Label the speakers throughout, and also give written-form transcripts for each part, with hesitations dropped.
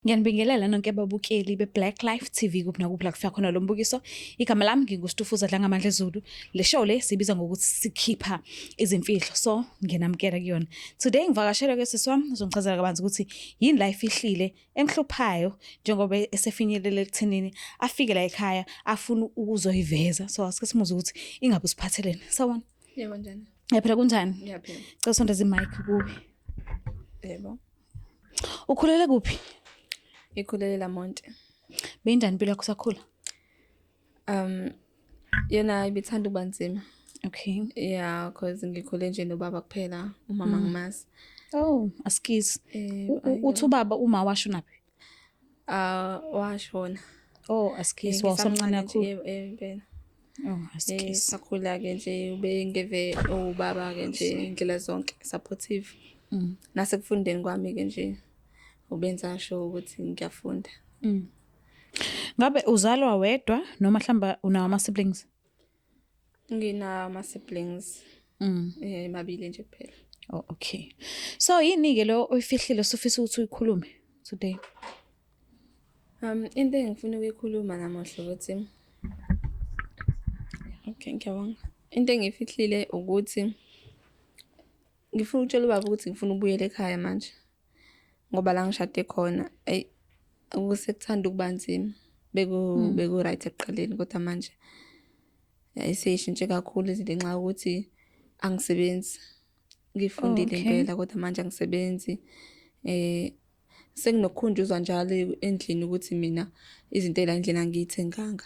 Speaker 1: Ngiyanibingelela nonke ababukeli be-Black Life TV kuphi nakuphi la kufika khona lo mbukiso. Igama lami nginguStufuza Dlangamandla Zulu. Le show le sibiza ngokuthi sikhipha izimfihlo. So ngiyanamukela kuyona. Today ngivakashelwe ke sisi wami uzongichazela kabanzi ukuthi yini la ifihlile emhluphayo njengoba esefinyelele ekuthenini afike la ekhaya afuna ukuzoyiveza. So asike simuze ukuthi ingabe usiphathelene. Sawubona.
Speaker 2: Yebo njani?
Speaker 1: Ngiyaphila kunjani?
Speaker 2: Ngiyaphila.
Speaker 1: Cela usondeze imic kuwe.
Speaker 2: Yebo.
Speaker 1: Ukhulele kuphi?
Speaker 2: Ngikhulele Lamonti.
Speaker 1: Beyinjani impilo yakho usakhula?
Speaker 2: Yona ibithanda ukuba nzima.
Speaker 1: Okay.
Speaker 2: Yeah, cause ngikhule nje nobaba kuphela, umama ngimazi.
Speaker 1: Oh, askies.
Speaker 2: Eh,
Speaker 1: Uthi ubaba uma washonaphi?
Speaker 2: Ah, washona.
Speaker 1: Oh, askies, wawusamncane kakhulu.
Speaker 2: Yebo, impela.
Speaker 1: Oh, askies.
Speaker 2: Sakhula ke nje ubengeve ubaba ke nje indlela zonke supportive. Nasekufundeni kwami ke nje ubenza sure ukuthi ngiyafunda.
Speaker 1: Ngabe uzalwa wedwa noma mhlamba unawo ama siblings?
Speaker 2: Ngina ama siblings. Mabili nje kuphela.
Speaker 1: Oh, okay. So yini ke lo oyifihlile usufisa ukuthi uyikhulume today?
Speaker 2: Into engifuna ukuyikhuluma namuhla ukuthi Okay, ngiyabonga. Into engiyifihlile ukuthi ngifuna ukutshela ubaba ukuthi ngifuna ukubuyela ekhaya manje. Ngoba la ngishade khona, eyi sekuthanda ukuba nzima. Beku beku right ekuqaleni kodwa manje seyishintshe kakhulu izinto ngenxa yokuthi angisebenzi. Ngifundile impela kodwa manje angisebenzi. Senginokukhunjuzwa njalo endlini ukuthi mina izinto la endlini angiyithenganga.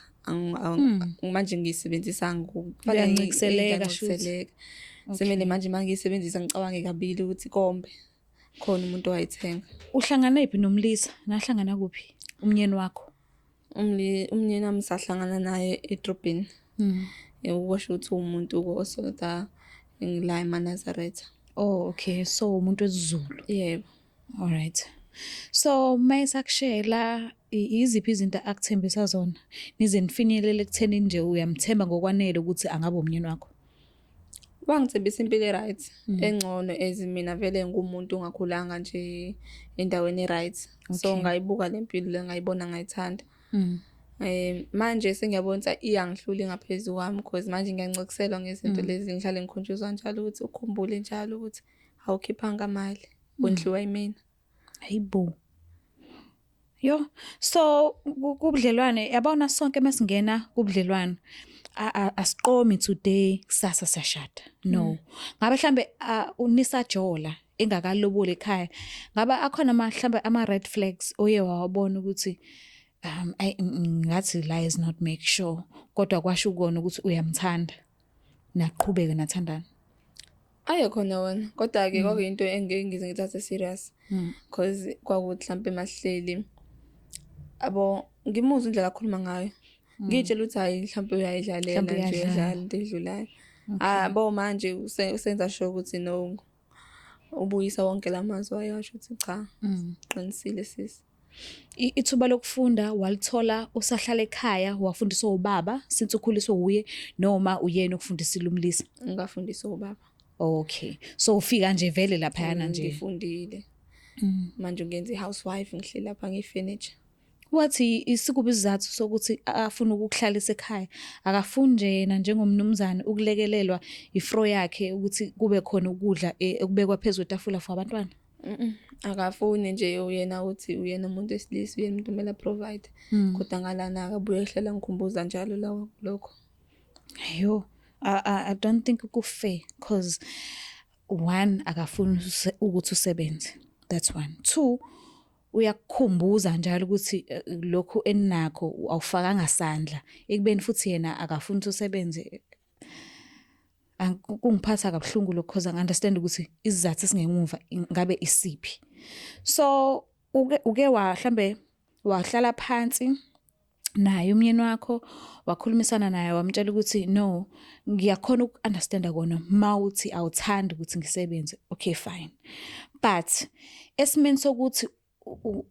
Speaker 2: Manje ngiyisebenzisa
Speaker 1: Uyancikiseleka shuthi.
Speaker 2: Semele manje mangiyisebenzisa ngicabange kabili ukuthi kombe khona umuntu owayithenga.
Speaker 1: Uhlangana phi nomlisa? Nahlangana kuphi? Umnyeni wakho?
Speaker 2: Umnyeni wami sahlangana naye edrobheni. Ukusho ukuthi uwumuntu osonta la emaNazaretha.
Speaker 1: Oh, okay. So umuntu wesiZulu.
Speaker 2: Yebo.
Speaker 1: All right. So mayesakushela iziphi izinto akuthembisa zona? Nize nifinyelele ekutheni nje uyamthemba ngokwanele ukuthi angabe umnyeni wakho?
Speaker 2: Wangithembisa impilo e-right, engcono as mina vele ngumuntu ongakhulanga nje endaweni e-right. So ngayibuka le mpilo le ngayibona ngayithanda. Manje sengiyabona ukuthi iyangihlula ingaphezu kwami because manje ngiyancikiselwa ngezinto lezi ngihlale ngikhunjuzwa njalo ukuthi ukhumbule njalo ukuthi awukhiphanga mali, wondliwa yimina.
Speaker 1: Hayibo. Yo, so kubudlelwane yabona sonke masingena kubudlelwane asiqomi today kusasa siyashada. No. Ngabe mhlambe unisajola engakaloboli ekhaya. Ngabe akhona mhlambe ama red flags oye wawabona ukuthi ay ngathi la is not make sure kodwa kwasho ukona ukuthi uyamthanda. Naqhubeka nathandana.
Speaker 2: Aye khona wona kodwa ke kwakuyinto engeke ngize ngithathe serious cause kwakuthi mhlampe masihleli abo ngimuzwa indlela akhuluma ngayo ngiyitshela ukuthi hayi mhlampe uyayidlalela
Speaker 1: Mhlampe
Speaker 2: nje
Speaker 1: uyadlala.
Speaker 2: uyadlala into edlulayo. Abo manje usenza sure ukuthi no ubuyisa wonke lamazwi ayasho ukuthi cha qinisile sisi.
Speaker 1: Ithuba lokufunda walithola usahlala ekhaya wafundiswa ubaba since ukhuliswe uye noma uyena okufundisile umlisa?
Speaker 2: Ngafundiswa ubaba.
Speaker 1: Okay. So ufika nje vele laphayana nje.
Speaker 2: Ngifundile. Manje ngenza i-housewife ngihleli lapha ngiyi-furniture.
Speaker 1: Wathi isikubi isizathu sokuthi afuna ukukuhlalisa ekhaya. Akafuni nje yena njengomnumzane ukulekelelwa ifro yakhe ukuthi kube khona ukudla okubekwa phezu kwetafula for abantwana.
Speaker 2: Akafuni nje uyena uthi uyena umuntu wesilisa uyena umuntu kumele provide. Kodwa ngalana akabuye ehlala ngikhumbuza njalo lawo lokho.
Speaker 1: Ayo, I don't think ku fair because one akafuni ukuthi usebenze. That's one. Two, uyakukhumbuza njalo ukuthi lokhu eninakho awufakanga sandla ekubeni futhi yena akafuni ukuthi usebenze. Kungiphatha kabuhlungu lokho because angi-understand ukuthi isizathu esingemuva ngabe isiphi. So uke wa mhlambe wahlala phansi naye umyeni wakho wakhulumisana naye wamtshela ukuthi no ngiyakhona uku-understanda kona mawuthi awuthandi ukuthi ngisebenze, okay fine, but esimeni sokuthi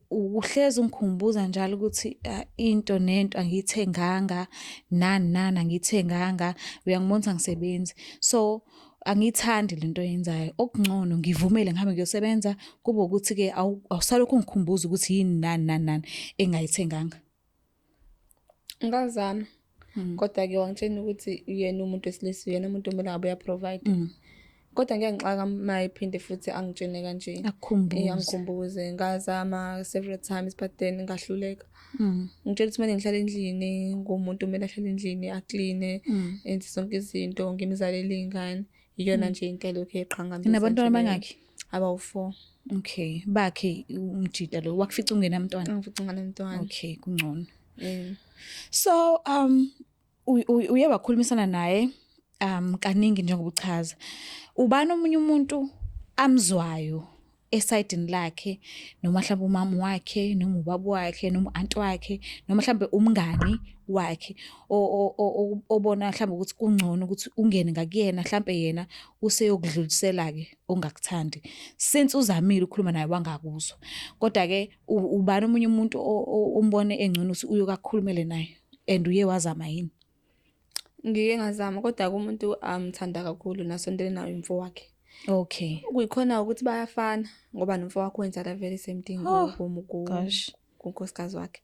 Speaker 1: uhlezi ungikhumbuza njalo ukuthi into nento angiyithenganga nani nani angiyithenganga, uyangibona ukuthi angisebenzi. So Angiyithandi lento oyenzayo, okungcono ngivumele ngihambe ngiyosebenza kube ukuthi-ke awusalokhu ungikhumbuza ukuthi yini nani nani nani engayithenganga.
Speaker 2: Ngazama. Kodwa-ke wangitshela ukuthi uyena umuntu wesilisa, uyena umuntu okumele ngabe uya-provide. Kodwa ngiyangixaka uma ephinde futhi angitshene kanje.
Speaker 1: Akukhumbuze.
Speaker 2: Angikhumbuze. Ngazama several times but then ngahluleka. Ngitshela ukuthi kumele ngihlale endlini, ngumuntu kumele ahlale endlini, akline, enze zonke izinto, ngimzalele iy'ngane. Iyona nje into elokhu eqhakambisa.
Speaker 1: Nabantwana abangaki?
Speaker 2: Abawu-4.
Speaker 1: Okay, bakhe umjita lo wakufica ungenamntwana.
Speaker 2: Angifica ungenamntwana.
Speaker 1: Okay, kungcono. So uye wakhulumisana naye kaningi njengoba uchaza. Ubani omunye umuntu amzwayo esayidini lakhe, noma mhlawumbe umama wakhe, noma ubaba wakhe, noma u-anti wakhe, noma mhlawumbe umngani wakhe obona mhlawumbe ukuthi kungcono ukuthi ungene ngakuyena, mhlawumbe yena useyokudlulisela-ke ongakuthandi since uzamile ukukhuluma naye wangakuzwa. Kodwa-ke ubani omunye umuntu ombone engcono ukuthi uyokakhulumele naye, and uye wazama yini?
Speaker 2: Ngike ngazama, kodwa kumuntu amthanda kakhulu nasondele naye umfo wakhe.
Speaker 1: Okay.
Speaker 2: Kuyikhona ukuthi bayafana ngoba nomfo wakhe wenza la very same thing kunkosikazi wakhe.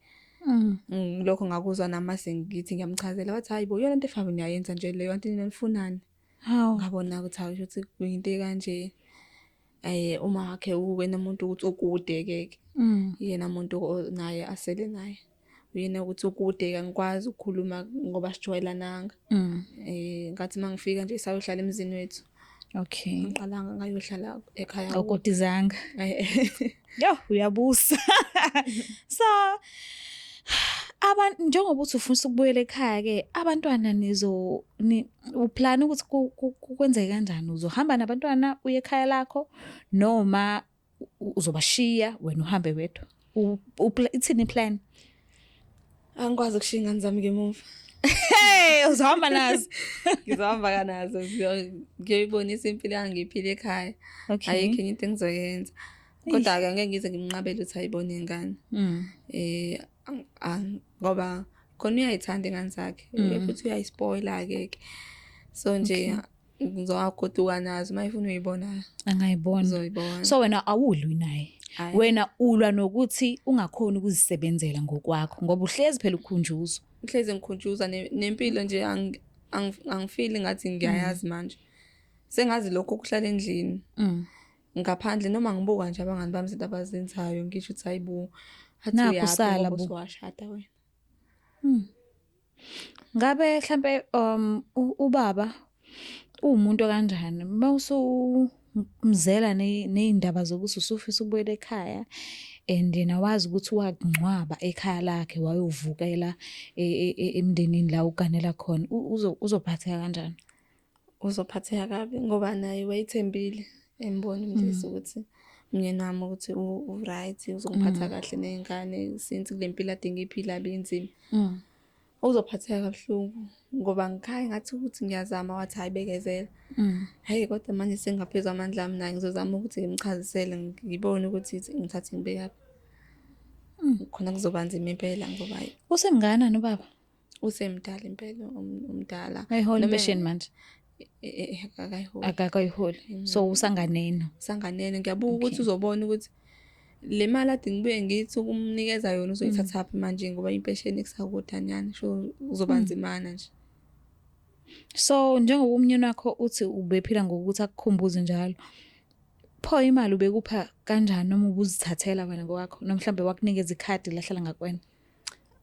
Speaker 2: Lokho ngakuzwa nami sengithi ngiyamchazela, wathi hayi bo, iyona into efana niyayenza nje leyo, anti nina nifunani? Ngabona ukuthi hayi ukuthi kuyinto ekanje. Uma wakhe uwena umuntu ukuthi ukude ke. Yena umuntu naye asele naye. Uyena ukuthi ukude angikwazi ukukhuluma ngoba sijwayelananga. Ngathi mangifika nje sayohlala emzini wethu.
Speaker 1: Okay.
Speaker 2: Ngiqalanga ngayohlala ekhaya.
Speaker 1: Awukodizanga. Yo, uyabusa. So abantu njengoba uthi ufuna ukubuyela ekhaya ke, abantwana nizo uplan ukuthi kwenzeke kanjani? Uzohamba nabantwana uye ekhaya lakho noma uzobashiya wena uhambe wedwa? Ithini plan?
Speaker 2: Angikwazi ukushiya ingane zami ngemuva.
Speaker 1: Hey, uzohamba nazo.
Speaker 2: Ngizohamba kanazo, ngiyoyibonisa impilo engiyiphila ekhaya.
Speaker 1: Okay.
Speaker 2: Ayikho enye into engizoyenza. Kodwa ke angeke ngize ngimnqabele ukuthi ayibone ingane. Ngoba khona uyayithanda ingane zakhe, futhi uyayispoiler ke. So nje ngizowagoduka nazo uma ifuna uyibona.
Speaker 1: Angayibona.
Speaker 2: Uzoyibona.
Speaker 1: So wena awulwi naye. Wena ulwa nokuthi ungakhoni ukuzisebenzela ngokwakho ngoba uhlezi phela ukhunjuzwa.
Speaker 2: Ngihlezi ngikhunjuzwa nempilo nje angifili ngathi ngiyayazi manje. Sengazi lokho kuhlala endlini. Ngaphandle noma ngibuka nje abangani bami izinto abazenzayo ngisho ukuthi hayibo, athi
Speaker 1: Nakhu
Speaker 2: uyaphi
Speaker 1: usala
Speaker 2: ngoba
Speaker 1: bo.
Speaker 2: usuwashada wena.
Speaker 1: Ngabe mhlambe ubaba uwumuntu kanjani mawusumzela nezindaba zokuthi usufisa ukubuyela ekhaya and yena wazi ukuthi wakungcwaba ekhaya lakhe wayovukela emndenini la uganela khona, uzophatheka kanjani?
Speaker 2: Uzophatheka kabi ngoba naye wayethembile embona umdlisi ukuthi umyeni wami ukuthi u-right, uzongiphatha kahle ney'ngane since kule mpilo ade ngiyiphila beyinzima. Uzophatheka kabuhlungu ngoba ngikhaya ngathi ukuthi ngiyazama, wathi hayi bekezela. Hhayi kodwa manje sengaphezu kwamandla ami naye, ngizozama ukuthi ngimchazisele ngibone ukuthi ngithathe ngibekaphi. Khona kuzoba nzima impela ngoba hhayi.
Speaker 1: Usemnganani ubaba?
Speaker 2: Usemdala impela, umdala.
Speaker 1: Ayiholi
Speaker 2: Noma
Speaker 1: impesheni manje?
Speaker 2: Akayiholi.
Speaker 1: Akakayiholi. So usanganeno.
Speaker 2: Usanganeno. Ngiyabuka ukuthi uzobona ukuthi le mali ade ngibuye ngithi ukumnikeza yona uzoyithathaphi manje ngoba impesheni kusakudanyana, sho uzoba nzimana nje.
Speaker 1: So njengoba umnyeni wakho uthi ubephila ngokuthi akukhumbuze njalo, pho imali ubekupha kanjani noma ubuzithathela wena ngokwakho noma mhlambe wakunikeza ikhadi lahlala ngakwena?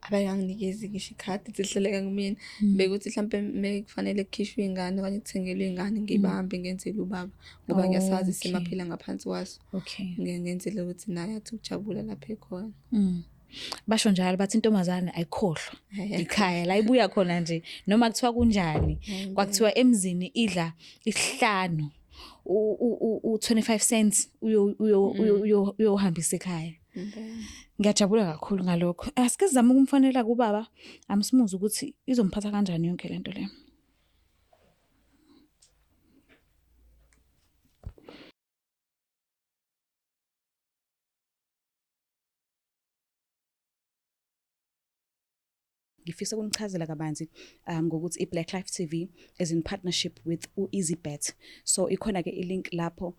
Speaker 2: Abayanginikezi ngisho ikhadi lihleleka kumina. Bekuthi mhlambe mekufanele kukhishwe ingane okanye kuthengelwe ingane ngibambe ngenzele ubaba ngoba ngiyasazi isimo aphila ngaphansi kwaso. Ngenzele ukuthi naye athi ukujabula lapha ekhona.
Speaker 1: Basho njalo bathi intombazane ayikhohlwa ikhaya la ibuya khona nje noma kuthiwa kunjani, kwakuthiwa emzini idla isihlanu u 25 cents uyohambisa ekhaya. Ngiyajabula kakhulu ngalokho. Asike sizame ukumfonela kubaba amsimuze ukuthi izomphatha kanjani yonke lento le. Ngifisa ukunichazela kabanzi ngokuthi i-Black Life TV is in partnership with u-EasyBet. So ikhona ke i-link lapho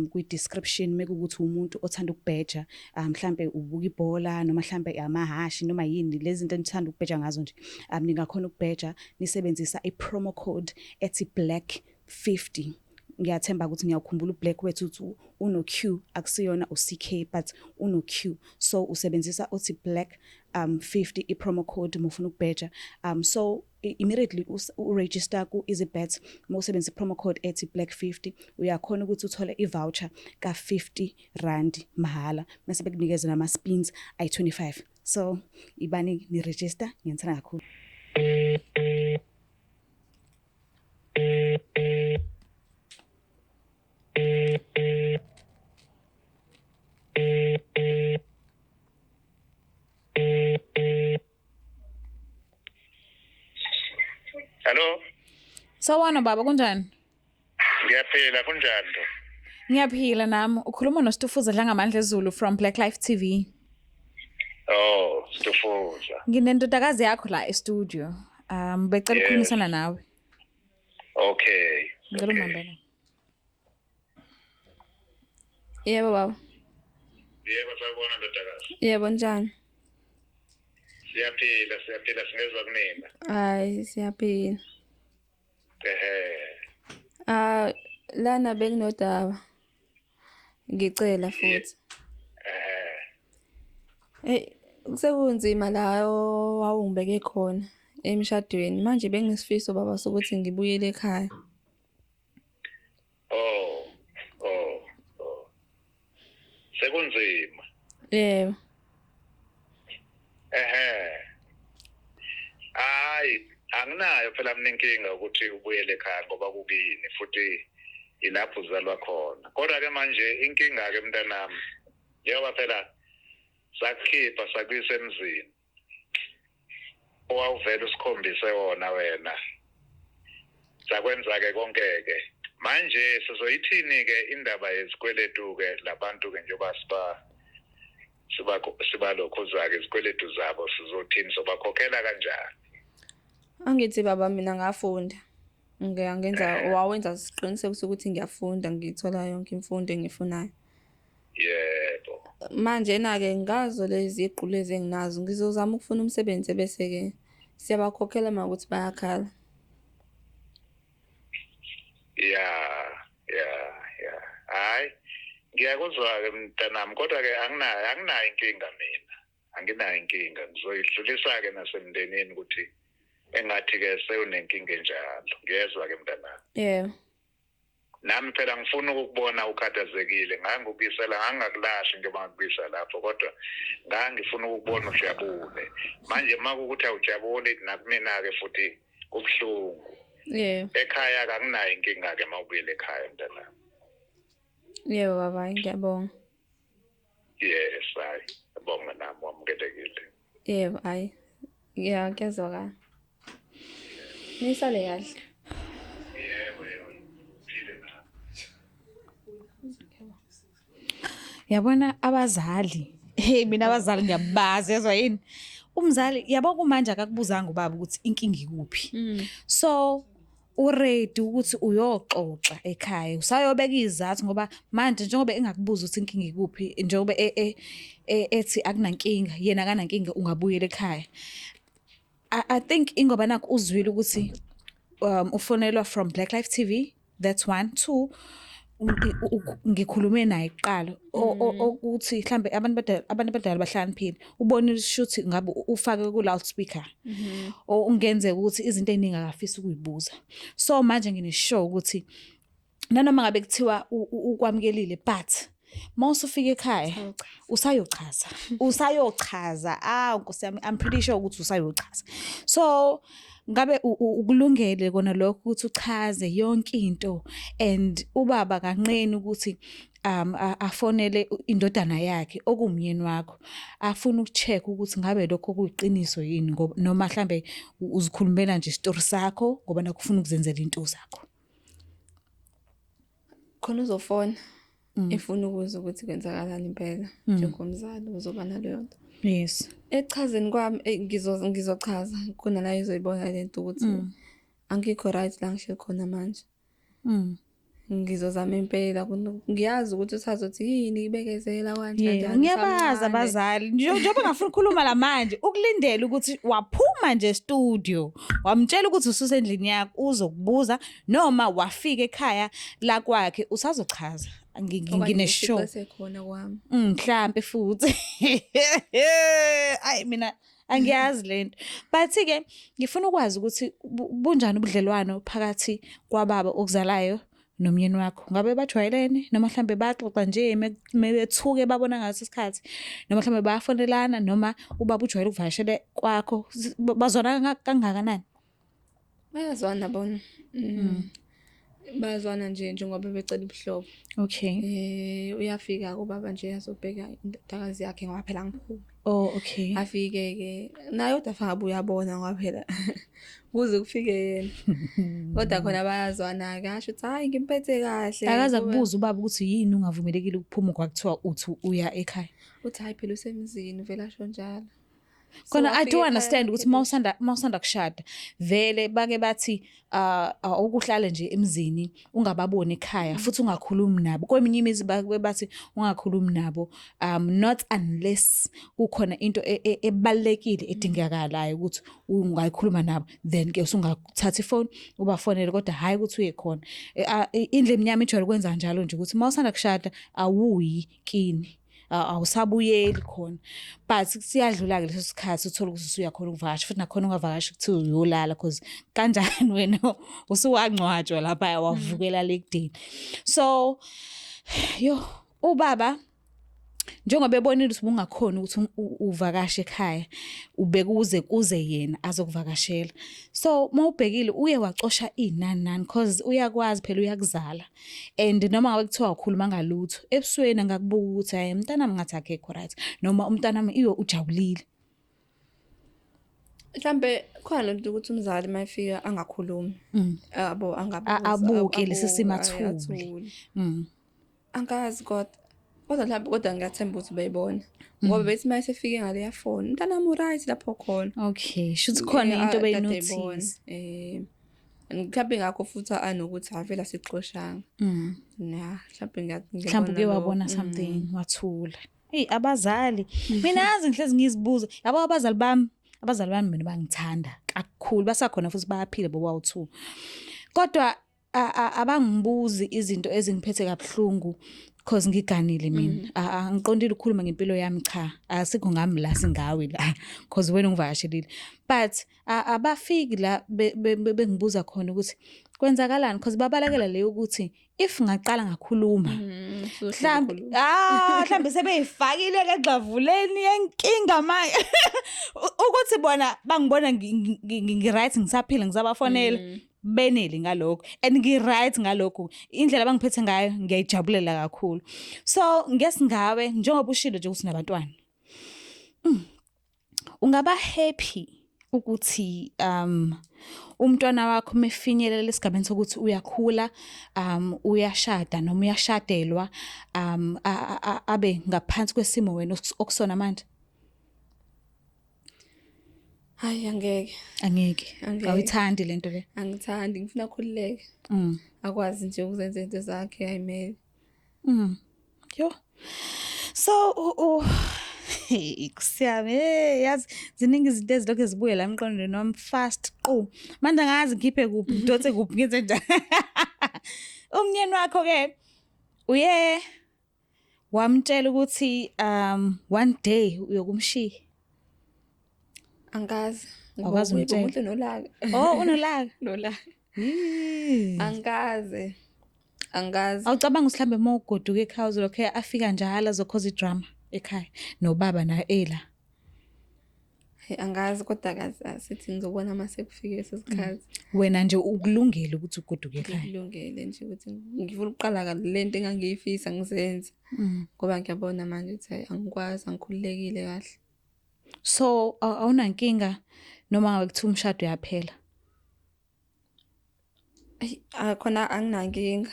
Speaker 1: kwi-description mekuwukuthi umuntu othanda ukubheja, mhlambe ubuka ibhola noma mhlambe amahashi noma yini lezi zinto enithanda ukubheja ngazo nje. Ningakhona ukubheja nisebenzisa i-promo code ethi black 50. Ngiyathemba ukuthi ngiyawukhumbula uBlack wethu uthi uno Q, akusiyona uCK but uno Q. So usebenzisa uthi black 50 i-promo code mufuna ukubheja. So immediately uregister ku EasyBet, mawusebenzisa i-promo code ethi black 50 uyakhona ukuthi uthole i-voucher ka 50 rand mahala, mase bekunikeza nama spins ayi 25. So ibani ni register, ngiyanithanda kakhulu.
Speaker 3: Hello.
Speaker 1: Sawubona baba, kunjani?
Speaker 3: Ngiyaphila, kunjani nto?
Speaker 1: Ngiyaphila nami. Ukhuluma noStufuza Dlangamandla Zulu from Black Life TV.
Speaker 3: Oh, Stufuza.
Speaker 1: Nginendodakazi yakho la e-studio. Becela ukukhulumisana nawe.
Speaker 3: Okay.
Speaker 1: Ngicela ungibambele.
Speaker 2: Yebo baba.
Speaker 3: Yebo, sawubona ndodakazi.
Speaker 2: Yebo, njani?
Speaker 3: Siyaphila, siyaphila, singezwa kunina.
Speaker 2: Hayi, siyaphila.
Speaker 3: Ehhe.
Speaker 2: Ah, lana bekunodaba. Ngicela futhi.
Speaker 3: Ehhe.
Speaker 2: Hey, sekunzima la wawungibeke khona emshadweni. Manje benginesifiso baba sokuthi ngibuyele ekhaya.
Speaker 3: Oh. Oh. Oh. Sekunzima.
Speaker 2: Yebo.
Speaker 3: Ehhe. Hayi, anginayo phela mina inkinga ukuthi ubuyele ekhaya ngoba kukini futhi ilapho uzalwa khona. Kodwa ke manje inkinga ke mntanami, njengoba phela sakukhipha sakuyisa emzini owawuvela usikhombise wona wena, sakwenza ke konke ke. Manje sizoyithini ke indaba yezikweletu ke labantu ke, njengoba siba sibalokhuza ke izikweletu zabo, sizothini, sobakhokhela kanjani?
Speaker 2: Angithi baba mina ngafunda. Ngiyangenza wawenza isiqiniseko sokuthi ngiyafunda, ngithola yonke imfundo engiyifunayo.
Speaker 3: Yebo.
Speaker 2: Manje na ke ngazo lezi ziqu lezi enginazo, ngizozama ukufuna umsebenzi bese ke siyabakhokhela makuthi bayakhala.
Speaker 3: Ya, ya, ya. Hayi, ngiyakuzwa ke mntanami, kodwa ke anginayo inkinga mina. Anginayo inkinga. Ngizoyidlulisa ke nasemndenini ukuthi engathi ke sewunenkinga enjalo. Ngiyezwa ke mntanami.
Speaker 2: Yebo.
Speaker 3: Nami phela ngifuna ukukubona ukhathazekile, ngangikubisela ngangakulahli njengoba ngakubisa lapho, kodwa ngangifuna ukukubona ujabule. Manje makukuthi awujabuli nakumina ke futhi kubuhlungu.
Speaker 2: Yebo.
Speaker 3: Ekhaya akanginayo inkinga ke mawubuyele ekhaya mntanami.
Speaker 2: Yebo baba, ngiyabonga.
Speaker 3: Yes, hayi. Ngiyabonga nami, wamukelekile.
Speaker 2: Yebo, hayi. Ya, kuyazwakala. Nisale kahle.
Speaker 3: Yebo, yebo. Phile nami.
Speaker 1: Yabona abazali. Hey, mina abazali ngiyabazi, yezwa yini? Umzali yabo kumanje akakubuzanga ubaba ukuthi inkinga ikuphi. So uready ukuthi uyoxoxa ekhaya, usayobeka izathu ngoba manje njengoba engakubuza ukuthi inkinga ikuphi, njengoba ethi akunankinga, yena akanankinga, ungabuyela ekhaya. I think ingoba nakho uzwile ukuthi ufonelwa from Black Life TV, that's one. Two, ngikhulume naye kuqala ukuthi mhlambe abantu abadala bahlakaniphile, ubonile shuthi ngabe ufake ku loudspeaker o ungenzeka ukuthi izinto eziningi akafisi ukuyibuza. So manje ngine-sure ukuthi nanoma ngabe kuthiwa ukwamukelile, but mawusufika ekhaya usayochaza, usayochaza. Ah, nkosi yami, I'm pretty sure ukuthi usayochaza. So ngabe ukulungele kona lokho ukuthi uchaze yonke into, and ubaba kanqeni ukuthi afonele indodana yakhe okumyeni wakho, afuna ukucheck ukuthi ngabe lokho kuyiqiniso yini, ngoba noma mhlambe uzikhulumela nje isitori sakho ngoba nakufuna ukuzenzela into zakho.
Speaker 2: Khona uzofona efuna ukuzwa ukuthi kwenzakalani impela, njengomzali uzoba naleyo nto.
Speaker 1: Yes.
Speaker 2: Ekuchazeni kwami eyi ngizochaza khona la izoyibona lento ukuthi angikho right la ngihleli khona manje. Ngizozama impela ngiyazi ukuthi usazothi yini ibekezela kanjani
Speaker 1: Yeah, ngiyabazi abazali njengoba ngafuna ukukhuluma la manje ukulindela ukuthi waphuma nje studio wamtshela ukuthi ususendlini yakho uzokubuza noma wafika ekhaya la kwakhe usazochaza ngine-sure
Speaker 2: sekhona kwami.
Speaker 1: Mhlampe futhi ayi mina angiyazi lento, but ke ngifuna ukwazi ukuthi bunjani ubudlelwano phakathi kwababa okuzalayo nomyeni wakho. Ngabe bajwayelene noma mhlambe baxoxa nje mebethuke babona ngaso isikhathi, noma mhlambe bayafonelana, noma ubaba ujwayele ukuvakashela kwakho, bazwana kangakanani?
Speaker 2: Bayazwana bona. Bayazwana nje njengoba becela ubuhlobo.
Speaker 1: Okay.
Speaker 2: Uyafika kubaba nje azobheka indodakazi yakhe ngoba phela angiphumi.
Speaker 1: Oh, okay.
Speaker 2: Afike ke naye kodwa afika uyabona ngoba phela kuze kufike yena. Kodwa khona bayazwana ke, asho ukuthi hayi ngimphethe kahle.
Speaker 1: Akaze kubuza ubaba ukuthi yini ungavumelekile ukuphuma kwakuthiwa uthi uya ekhaya?
Speaker 2: Uthi hayi phela usemzini, vele asho njalo.
Speaker 1: Khona I do understand ukuthi mawusanda kushada vele bake bathi ukuhlala nje emzini ungababoni ekhaya futhi ungakhulumi nabo. Kweminye imizi bake bathi ungakhulumi nabo, not unless kukhona into ebalekile edingakalayo ukuthi ungayikhuluma nabo, then ke usungathatha ifoni ubafonele, kodwa hayi ukuthi uye khona. Indlu emnyama ijwayele ukwenza njalo nje ukuthi mawusanda kushada awuyi kini, awusabuyeli khona, but siyadlula-ke leso sikhathi uthole ukuthi usuyakhona ukuvakasha, futhi nakhona ungavakashi kuthiwa uyolala, cause kanjani wena usuwangcwatshwa lapha wavukela le kudeni. So yo ubaba njengoba ebonile ukuthi ubungakhoni ukuthi uvakashe ekhaya, ubekuze kuze yena azokuvakashela. So mawubhekile uye wacosha inani nani, cause uyakwazi phela uyakuzala, and noma ngabe kuthiwa ukhuluma ngalutho ebusweni angakubuka ukuthi hayi umntanami ngathi akekho right, noma umntanami iyo ujabulile.
Speaker 2: Mhlambe khona lento ukuthi umzali mayefika angakhulumi, yabo, angabuza,
Speaker 1: abuke lesi simo,
Speaker 2: abuke,
Speaker 1: athule.
Speaker 2: Athule. Angazi kodwa mhlawumbe, kodwa ngiyathemba ukuthi bayibona ngoba bethi uma esefike ngaleya phone, umntanami u-right lapho khona.
Speaker 1: Okay, shuthi khona into
Speaker 2: Kade
Speaker 1: beyinotice.
Speaker 2: ebona. Mhlawumbe ngakho futhi anokuthi avele asixoshanga. Ya, mhlawumbe
Speaker 1: Mhlawumbe uke
Speaker 2: ngiyabona
Speaker 1: wabona
Speaker 2: lokho.
Speaker 1: something wathula. Hey, abazali mina yazi ngihlezi ngizibuza, yabo, abazali bami mina bangithanda kakhulu, basakhona futhi bayaphila bobawu-two, kodwa abangibuzi izinto ezingiphethe kabuhlungu cause ngiganile mina. Angiqondile ukukhuluma ngempilo yami, cha, asikho ngami la, singawe la cause wena ungivakashelile, but abafiki la bengibuza khona ukuthi kwenzakalani, cause babalekela leyo ukuthi if ngaqala ngakhuluma mhlambe mhlambe sebeyifakile ke egxavuleni yenkinga manje, ukuthi bona bangibona ngi-right, ngisaphila, ngisabafonela, benele ngalokho, and ngi-right ngalokho, indlela abangiphethe ngayo ngiyayijabulela kakhulu. So ngesingawe njengoba ushilo nje ukuthi nabantwana, ungaba happy ukuthi umntwana wakho mefinyelela esigabeni sokuthi uyakhula, uyashada noma uyashadelwa, abe ngaphansi kwesimo wena okusona manje?
Speaker 2: Hayi, angeke.
Speaker 1: Angeke?
Speaker 2: Angeke.
Speaker 1: Awuyithandi lento le?
Speaker 2: Angithandi, ngifuna akhululeke. Akwazi nje ukuzenza izinto zakhe ayimele.
Speaker 1: Yo. So u hey kusiyami, hey, yazi ziningi izinto ezilokhu zibuye la emqondweni wami fast qu. Manje angazi ngikhiphe kuphi, ngidonse kuphi, ngenze njani. Umnyeni wakho ke uye wamtshela ukuthi one day uyokumshiya?
Speaker 2: Angazi. Ngoba
Speaker 1: Awukaze
Speaker 2: ubuye
Speaker 1: umtshele?
Speaker 2: umuntu nolaka.
Speaker 1: Oh, unolaka.
Speaker 2: Nolaka.
Speaker 1: Yee.
Speaker 2: Angazi. Angazi.
Speaker 1: Awucabanga ukuthi mhlambe uma ugoduka ekhaya uzolokhu afika njalo azokhoza idrama ekhaya nobaba naye ela?
Speaker 2: Hey, angazi kodwa kazi asithi ngizobona uma sekufike leso sikhathi.
Speaker 1: Wena nje ukulungele ukuthi ugoduke ekhaya?
Speaker 2: Ngilungele nje ukuthi ngifuna ukuqala le nto engangiyifisa ngizenze. Ngoba ngiyabona manje ukuthi hayi angikwazi, angikhululekile kahle.
Speaker 1: So awunankinga noma ngabe kuthiwa umshado uyaphela?
Speaker 2: Ayi, khona anginankinga.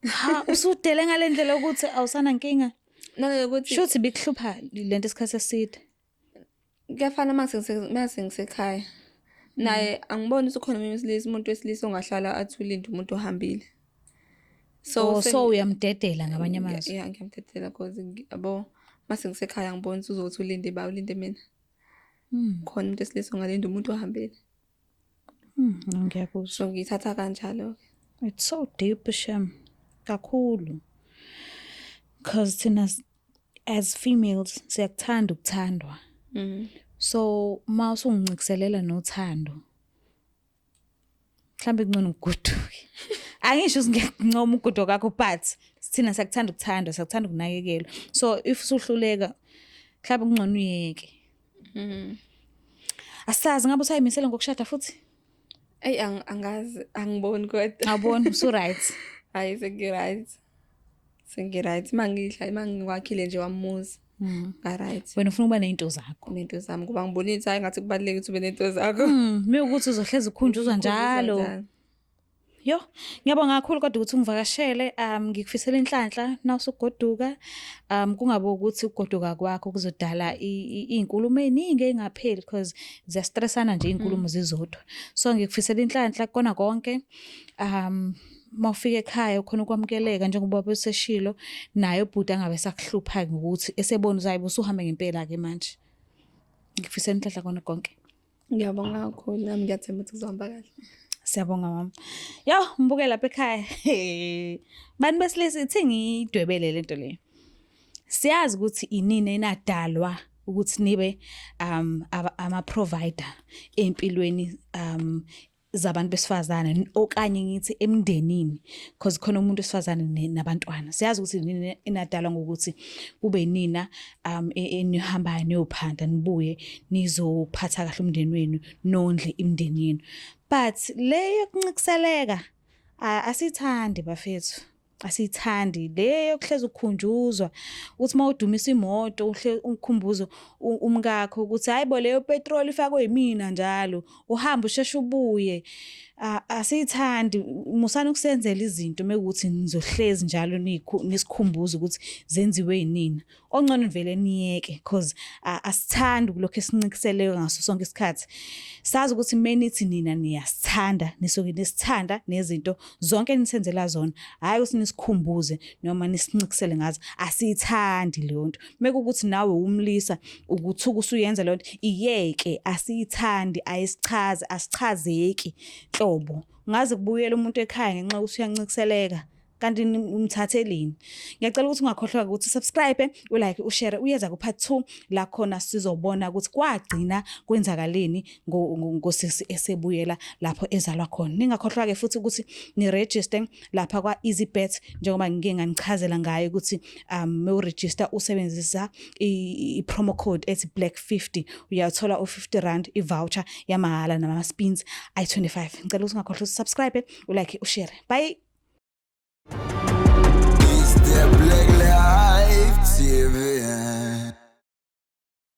Speaker 1: Ha, usudele ngale ndlela yokuthi awusanankinga?
Speaker 2: Nalokuthi
Speaker 1: Shuthi bikuhlupha lento isikhathi eside.
Speaker 2: Kuyafana uma sengisekhaya. Naye angiboni ukuthi ukhona omunye wesilisa, umuntu wesilisa ongahlala athi ulinde umuntu ohambile.
Speaker 1: So, oh, so uyamdedela ngamanye amazwi.
Speaker 2: Yeah, ngiyamdedela cause yabo mase ngisekhaya ngibona ukuthi uzothi ulinde ba ulinde mina. Khona umuntu wesilisa ongalinda umuntu ohambile.
Speaker 1: Ngiyakuzwa.
Speaker 2: So ngiyithatha kanjalo ke.
Speaker 1: It's so deep shem. Kakhulu. Cause thina as females siyakuthanda ukuthandwa. So uma usungincikiselela nothando mhlambe kungcono ugoduke. Angisho ukuthi ngiyakuncoma ugoduka kwakho but thina siyakuthanda ukuthandwa, siyakuthanda ukunakekelwa. So if usuhluleka mhlambe kungcono uyeke. Asazi ngabe usayimisele ngokushada futhi?
Speaker 2: Eyi angazi, angiboni kodwa.
Speaker 1: Awuboni usu right.
Speaker 2: Hayi sengi-right. Sengi-right. Mangidla mangiwakhile nje wamuzi. Nga-right.
Speaker 1: Wena ufuna ukuba ney'nto zakho.
Speaker 2: Nento zami ngoba ngibonile ukuthi hayi ngathi kubalulekile ukuthi ube nento zakho.
Speaker 1: Mewukuthi uzohlezi ukhunjuzwa njalo. Yo, ngiyabonga kakhulu kodwa ukuthi ungivakashele. Ngikufisela inhlanhla nawusugoduka. Kungabe ukuthi ukugoduka kwakho kuzodala iy'nkulumo ey'ningi ey'ngapheli because ziyastressana nje iy'nkulumo zizodwa. So ngikufisela inhlanhla kukona konke. Mawufika ekhaya ukhona ukwamukeleka njengoba ubeseshilo naye ubhuti angabe sakuhlupha ngokuthi esebona ukuthi hayi usuhambe ngempela ke manje. Ngikufisela inhlanhla kona konke.
Speaker 2: Ngiyabonga kakhulu nami ngiyathemba ukuthi kuzohamba kahle.
Speaker 1: Siyabonga mama. Yo, ngibuke lapha ekhaya. Bantu besilisa ithi ngiyidwebele lento le. Siyazi ukuthi inini enadalwa ukuthi nibe ama provider empilweni zabantu besifazane okanye ngithi emndenini because khona umuntu wesifazane nabantwana. Siyazi ukuthi nini enadalwa ngokuthi kube nina enihambayo niyophanda nibuye nizophatha kahle umndeni wenu nondle imindeni yenu. But le yokuncikiseleka asithandi bafethu. Asithandi le yokuhleza ukukhunjuzwa uthi mawudumisa imoto uhle ukhumbuzo umkakho ukuthi hayibo leyo petrol ifakwe yimina njalo uhamba usheshe ubuye. Asithandi musana ukusenzela izinto mekuthi nizohlezi njalo nisikhumbuza ukuthi zenziwe yinina. Ongcono vele niyeke because asithandi kulokho esincikiseleke ngaso sonke isikhathi. Sazi ukuthi menithi nina niyasithanda nisuke nisithanda nezinto zonke enisenzela zona, hhayi ukuthi nisikhumbuze noma nisincikisele ngazo. Asiyithandi leyo nto. Mekuwukuthi nawe umlisa ukuthuka usuyenza leyo nto, iyeke, asiyithandi, ayisichazi, asichazeki nhlobo. Ngaze kubuyele umuntu ekhaya ngenxa yokuthi uyancikiseleka. Kanti umthatheleni. Ngiyacela ukuthi ungakhohlwa ukuthi subscribe, ulike, ushare, uyeza ku part 2 la khona sizobona ukuthi kwagcina kwenzakaleni ngosisi esebuyela lapho ezalwa khona. Ningakhohlwa ke futhi ukuthi ni register lapha kwa EasyBet njengoba ngike nganichazela ngayo ukuthi u register usebenzisa i promo code ethi black 50 uyathola u 50 rand i voucher yamahhala nama spins ayi 25. Ngicela ukuthi ungakhohlwa ukuthi subscribe, ulike, ushare. Bye.
Speaker 4: It's the black